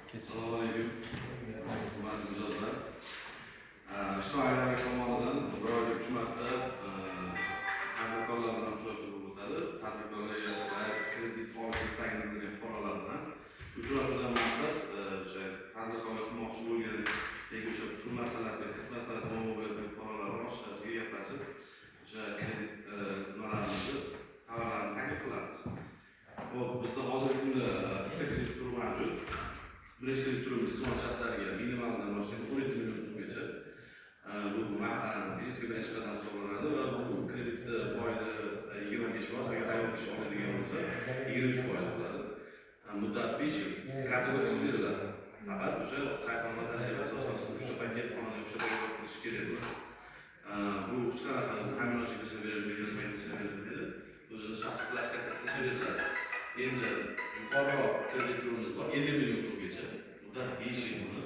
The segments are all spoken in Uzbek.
Assalomu alaykum, hurmatli mijozlar. Ijtimoiy bank tomonidan bir oyda uch marta tadbirkorlar bilan uchrashuv bo'lib o'tadi. Tadbirkorlar va kredit olish istagini bildirgan fuqarolar bilan uchrashuvdan maqsad o'sha tadbirkorlar qilmoqchi bo'lgan yoki o'sha pul masalasi, kredit masalasi muammo bo'layotgan fuqarolar bilan ochiqchasiga gaplashib, o'sha kredit nimalarimizni, tovarlarni taklif qilamiz. Xo'p, bizda hozirgi kunda uchta kredit turi mavjud. Birinchi kredit turi jismoniy shaxslarga minimaldan boshlaydi, 17 million so'mgacha. Bu biznesga birinchi qadam hisoblanadi va bu kreditni foizi 25%, agar ayol kishi oladigan bo'lsa, 23% bo'ladi. Muddati 5 yil, kategoriyasiz beriladi. Faqat o'sha saytnoma, tajriba asosan uchta paket, xonada uchta paket olib kirish kerak bo'ladi. Bu hech qanaqa ta'minotchi tashlab berilmaydi, bank tashlab berilmaydi. O'zini shaxsiy plastik kartasiga tashlab beriladi. Endi yuqoriroq kredit turimiz bor, 50 million so'mgacha, muddati 5 yil buni.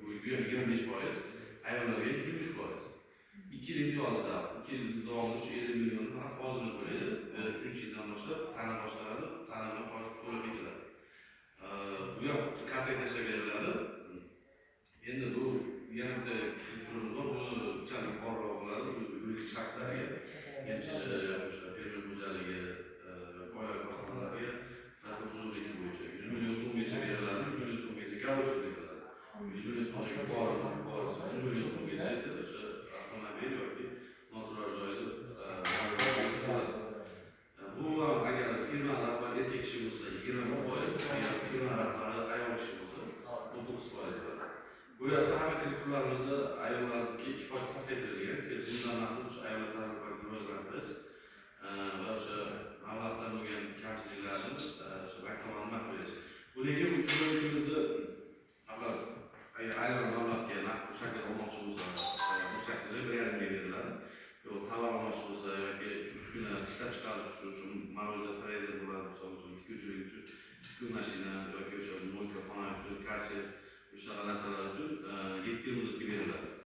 Bu ham 25%, ayollarga 23%. 2 yil imtiyozda, 2 yil davomida shu 50 million faqat foizini to'laydi. Uchinchi yildan boshlab ta'lim boshlanadi, ta'limga foiz to'lab ketiladi. Bu ham kartaga tashlab beriladi. Endi bu yana bitta kredit turimiz bor, buni sal yuqoriroq bo'ladi, bu yuridik shaxslarga, MChJ, o'sha fermer xo'jaligi, oila korxonalariga dohod tuzumligi bo'yicha 100 million so'mgacha beriladi, 100 million so'mgacha garovsiz beriladi. 100 million so'mdan yuqorisi 300 million so'mgacha esa o'sha avtomobil yoki noturar joyni garovsiz bo'ladi. Bu ham agar firma rahbari erkak kishi bo'lsa, 21%, agar firma rahbari ayol kishi bo'lsa, 19% bo'ladi. Bu yerda hamma kredit turlarimizda ayollarniki 2% pasaytirilgan. Bundan maqsad o'sha ayollar tadbirkorlikni rivojlantirish va o'sha mablag'dan bo'lgan kamchiliklarni o'sha bank tomonidan naqd berish. Bu lekin uchrashuvimizda mablag', agar ayollar mablag'ga naqd shaklda olmoqchi bo'lsa, 18 oy 1,5 ga beriladi. Yo'q, tovar olmoqchi bo'lsa yoki shu uskuna ishlab chiqarish uchun, shu mavjud frezer bo'ladi, misol uchun, tikuvchilik uchun tikuv mashina yoki o'sha мойка xona uchun karcher, shunaqa narsalar uchun 7 yil muddatga beriladi.